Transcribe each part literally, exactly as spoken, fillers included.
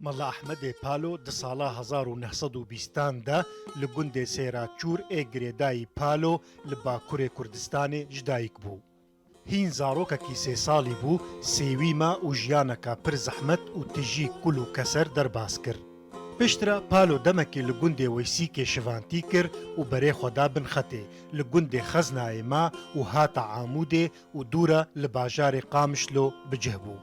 Mela Ehmedê Palo di sala hezar û neh sed û bîstan de li gundê Sêraçûr ê girêdayî Palo li Bakurê Kurdistanê ji dayik bû. Hîn zarokekî sê salî bû, sêwî ma û jiyaneka pir zehmet û tijî kul û keser derbas kir. Piştre Palo demekê li gundê Weysîkê şivantî kir û berê xwe da bin xetê, li gundê Xeznayê ma û hate Amûdê û dû re li bajarê Qamişlo bi cih bû.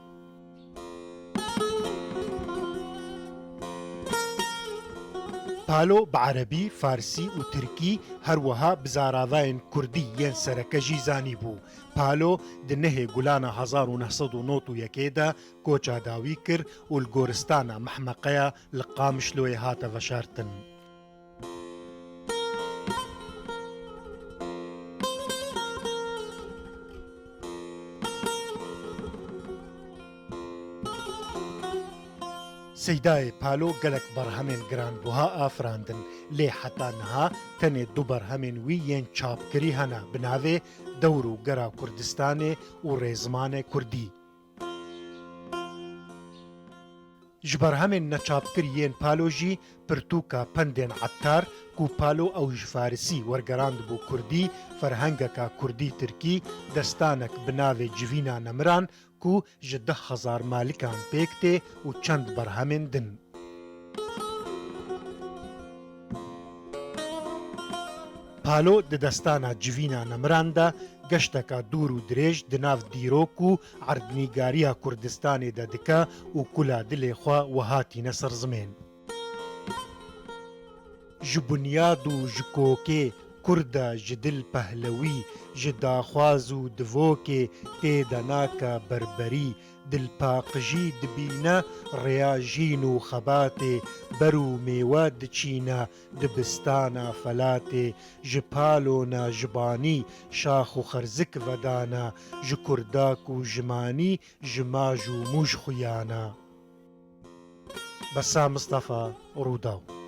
Palo bi erebî, farsî û tirkî, her wiha bi zaravayên kurdî yên sereke jî zanîbû. Palo di nehê Gulana hezar û neh sed û nod û yekê de koça dawî kir û li goristana Mehmeqeya li Qamişloyê hate veşartin. Seydayê Palo gelek berhemên giranbuha afirandin, lê heta niha tenê du berhemên wî yên çapkirî hene bi navê Dewr û Gera Kurdistanê û Rêzimanê Kurdî. Ji berhemên neçapkirî yên Palo jî pirtûka Pendên Ettar, ku Palo ew ji farisî wergerandibû kurdî, ferhengeka kurdî-tirkî, destanek bi navê Civîna Nemiran, ku ji deh hezar malikan pêk tê û çend berhemên din. Palo di destana Civîna Nemiran de geşteka dûr û dirêj di nav dîrok û erdnîgariya Kurdistanê de dike û kula dilê xwe wiha tîne ser zimên. Ji bunyad û ji kokê Kurda ji dil pehlewî, ji daxwaz û divokê tê de nake berberî, dilpaqijî dibîne rêya jîn û xebatê, ber û mêwe diçîne dibistana felatê, ji Palo ne ji banî şax û xerzik vedane, ji Kurdak û ji manî ji maj û mûj xuyane. Besa Mistefa, Rûdaw.